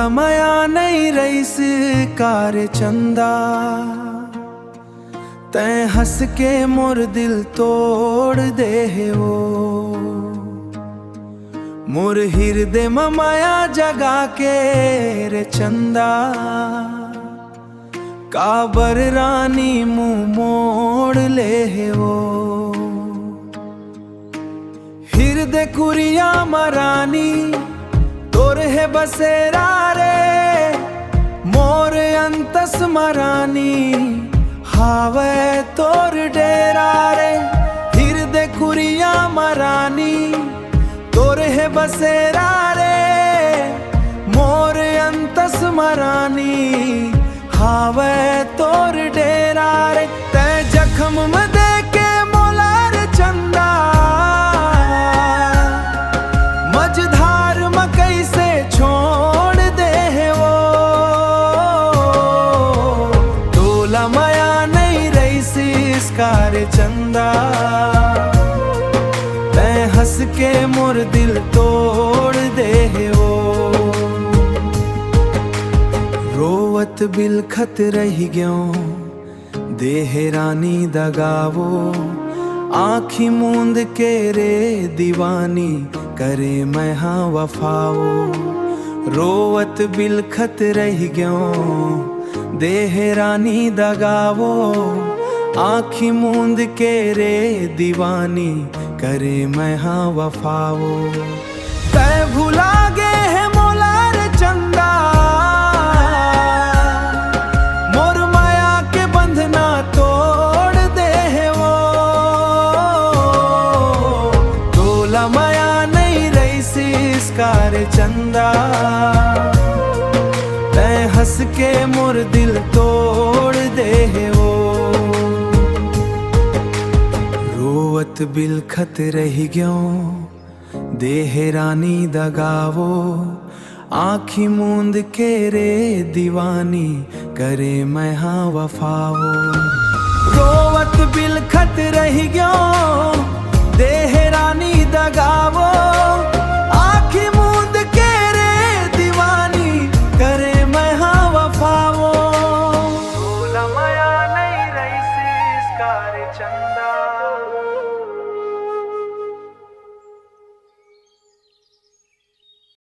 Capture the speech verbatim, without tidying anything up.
मया नइ रहिस का रे चंदा, तैं हंस के मोर दिल तोड़ दे हे वो। मोर हिरदे म मया जगा के रे चंदा, काबर रानी मुंह मोड़ ले हे वो। हिरदे कुरिया म रानी तोर हे बसेरा रे, मोर अंतस म रानी हावय तोर डेरा रे। हिरदे कुरिया म रानी तोर हे बसेरा रे, मोर अंतस म रानी हावय तोर डेरा रे। तैं जखम म देके मोला रे चंदा, मझधार म कइसे छोड़ दे हे वो। तोला मया नइ रहिस का रे चंदा, तैं हंस के मोर दिल तोड़ दे हे वो। रोवत बिलखत रहि गेंव दे हे रानी दगा वो, आँखी मूंद के रे दीवानी करे मैं हा वफा वो। रोवत बिलखत रहि गेंव दे हे रानी दगा वो, आँखी मूंद के रे दीवानी करे मैं हा वफा वो। तैं भुला गे हे मोला रे चंदा, मोर मया के बंधना तोड़ दे हे वो। तोला मया नइ रहिस का रे चंदा, तैं हंस के मोर दिल तोड़ दे हे वो। रोवत बिलखत रहि गेंव दे हे रानी दगा वो, आँखी मूंद के रे दीवानी करे मैं हा वफा वो। रोवत बिलखत रहि गेंव दे हे रानी दगा वो,